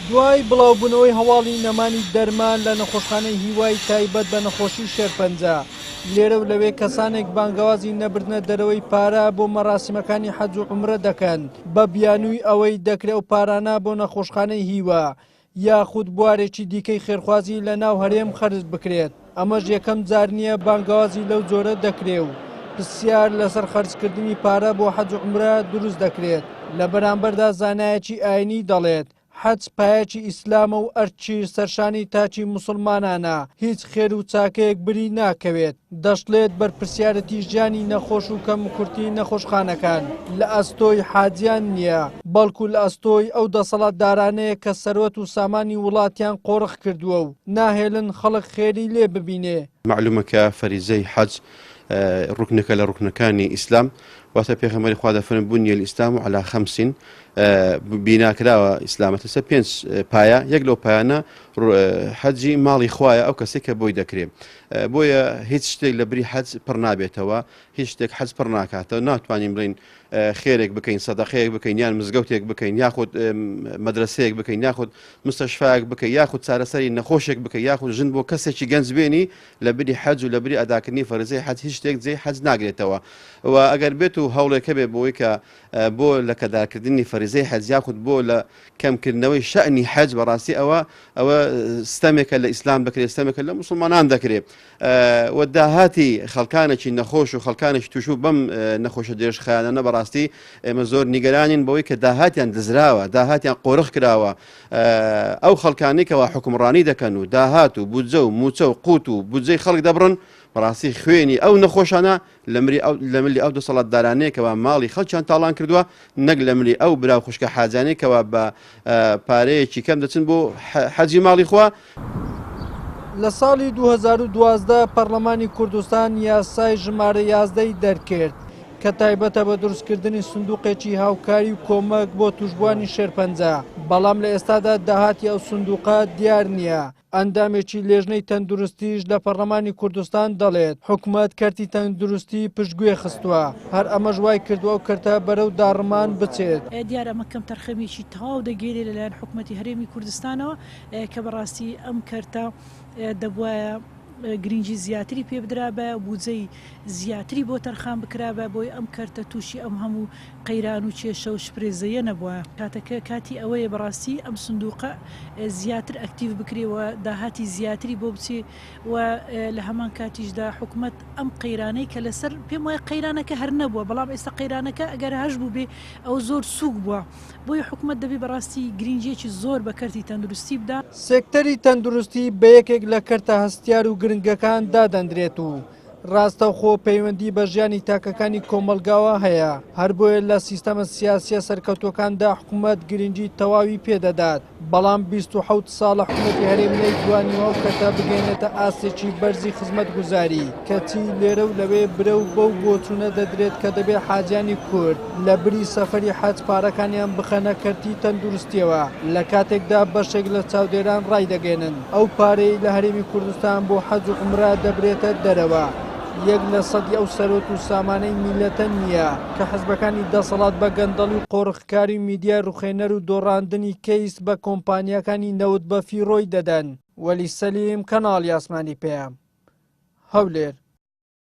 دوای بڵاوبوونەوەی هەواڵی نەمانی دەرمان لە نەخۆشخانەی هیوای تایبەت بە نەخۆشی شێرپەنجە، لێرە و لەوێ کەسانێک بانگەوازی نەبردنە دەرەوەی پارە بۆ مەراسیمەکانی حەج و عومرە دەکەن بە بیانووی ئەوەی دەکرێ ئەو پارانە بۆ نەخۆشخانەی هیوا یاخود بوارێکی دیکەی خێرخوازی لە ناو هەرێم خەرج بکرێت، ئەمەش یەکەم جار نییە بانگەوازی لەو جۆرە دەکرێ و پرسیار لەسەر خەرجکردنی پارە بۆ حەج و عومرە دروست دەکرێت، لە بەرامبەردا زانایەکی ئاینی دەڵێت، حەج پایەکی ئیسلامە و ئەرکی سەرشانی تاکی موسڵمانانە، هیچ خێر و چاکەیەک بری ناکەوێت. دەشڵێت بەرپرسیارەتی ژیانی نەخۆش و کەموکورتی نەخۆشخانەکان لە ئەستۆی حاجیان نییە، بەڵکو لە ئەستۆی ئەو دەسەڵاتدارانەیە کە سەروەت و سامانی وڵاتیان قۆرخ کردووە و ناهێلن خەڵک خێری لێ ببینێ. مەعلومە کە فەریزەی حەج ڕوکنێکە لە ڕوکنەکانی ئیسلام، واتە پێغەمبەری خوا دەفەرموێ بنی الاسلام علی خمس، بیناکراوە ئیسلامەت لەسەر پێنج پایە، یەک لەو پایانە حەجی ماڵی خوایە ئەو کەسێک کە بۆی دەکرێ. بۆیە هیچ شتێک لە بری حەج پڕ نابێتەوە، هیچ شتێک حەج پڕ ناکاتەوە، ناتوانین بڵێین خێرێک بکەین، سەدەقەیەک بکەین، یان مزگەوتێک بکەین، یاخود مەدرەسەیەک بکەین، یاخود مستەشفایەک بکەین، یاخود چارەسەری نەخۆشێک بکەین، یاخود ژن بۆ کەسێکی گەنج بێنی، لە بری حەج و لە بری ئەداکردنی فەرزەی حەج هیچ شتێک جێی حەج ناگرێتەوە. و ئەگەر بێت و هەوڵێک هەبێت بۆی کە بۆ لەکەدارکردنی فەریزەی حەج یاخود بۆ لە کەمکردنەوەی شەئنی حەج، بەڕاستی ئەوە ئەوە ستەمێکە لە ئیسلام دەکرێت، ستەمێکە لە موسڵمانان دەکرێت. و داهاتی خەڵکانێکی نەخۆش و خەڵکانێکی تووشبوو بەم نەخۆشە درێژخایەنانە بەڕاستی ئێمە زۆر نیگەرانین بەوەی کە داهاتیان دزراوە، داهاتیان قۆرخ کراوە. ئەو خەڵکانەی کەوا حوکمڕانی دەکەن و داهات و بودجە و مووچە و قوت و بودجەی خەڵک دەبڕن، بەڕاستی خوێنی ئەو نەخۆشانە لە ملی ئەو دەسەڵاتدارانەیە کەوا ماڵی خەڵکیان تاڵان کردووە، نەک لە ملی ئەو برا و خوشکە حاجیانەی کەوا بە پارەیەکی کەم دەچن بۆ حەجی ماڵی خوا. لە ساڵی 2012 پەرلەمانی کوردستان یاسای ژمارە 11 ی دەرکرد کە تایبەتە بە دروستکردنی سندوقێکی هاوکاری و کۆمەک بۆ تووشبووانی شێرپەنجە، بەڵام لە ئێستادا داهاتی ئەو سندوقە دیار نییە. ئەندامێکی لێژنەی تەندروستیش لە پەڕلەمانی کوردستان دەڵێت، حکومەت کەرتی تەندروستی پشتگوێ خستووە، هەر ئەمەش وایکردووە ئەو کەرتە بەرەو داڕمان بچێت. دیارە ئەمە کەمتەرخەمییەکی تەواو دەگەیەنێ لەلایەن حکومەتی هەرێمی کوردستانەوە کە بەڕاستی ئەم کەرتە دەبوایە گرنگی زیاتری پێ بدرابایە و بودجەی زیاتری بۆ تەرخان بکرابایە بۆی ئەم کەرتە تووشی ئەم هەموو قەیران و کێشە و شپرێزەیە نەبوایە. کاتەکە کاتی ئەوەیە بەڕاستی ئەم سندوقە زیاتر ئەکتیڤ بکرێ و داهاتی زیاتری بۆ بچێ و لە هەمان کاتیشدا حکومەت ئەم قەیرانەی کە لەسەر پێم وایە قەیرانەکە هەر نەبووە بەڵام ئێستا قەیرانەکە ئەگەر هەش بووبێ ئەوە زۆر سووک بووە بۆیە حکومەت دەبێ بەڕاستی گرنگیەکی زۆر بە کەرتی تەندروستی بدا. سێکتەری تەندروستی بە یەکێک لە کەرتە هەستیار و گرنگەکان دادەندرێت و ڕاستەوخۆ پەیوەندی بە ژیانی تاکەکانی کۆمەڵگاوە هەیە، هەر بۆیە لە سیستەمە سیاسییە سەرکەوتووەکاندا حکومەت گرنگی تەواوی پێدەدات، بەڵام 27 ساڵە حکومەتی هەرێم نەیتوانیوە ئەو کەرتە بگەیەنێتە ئاستێکی بەرزی خزمەتگوزاری، کەچی لێرە و لەوێ برەو بەو بۆچوونە دەدرێت کە دەبێت حاجیانی کورد لە بری سەفەری حەج پارەکانیان بخەنە کەرتی تەندروستییەوە، لە کاتێکدا بەشێک لە چاودێران ڕایدەگەیەنن ئەو پارەیەی لە هەرێمی کوردستان بۆ حەج و عومرە دەبرێتە دەرەوە یەک لە سەدی ئەو سەروەت و سامانەی میللەتە نییە کە حزبەکانی دەسەڵات بە گەندەڵی و قۆرخکاری و میدیای ڕوخێنەر و دۆڕاندنی کەیس بە کۆمپانیاکانی نەوت بە فیڕۆی دەدەن. وەلی سەلیم، کەناڵی ئاسمانی پەیام، هەولێر.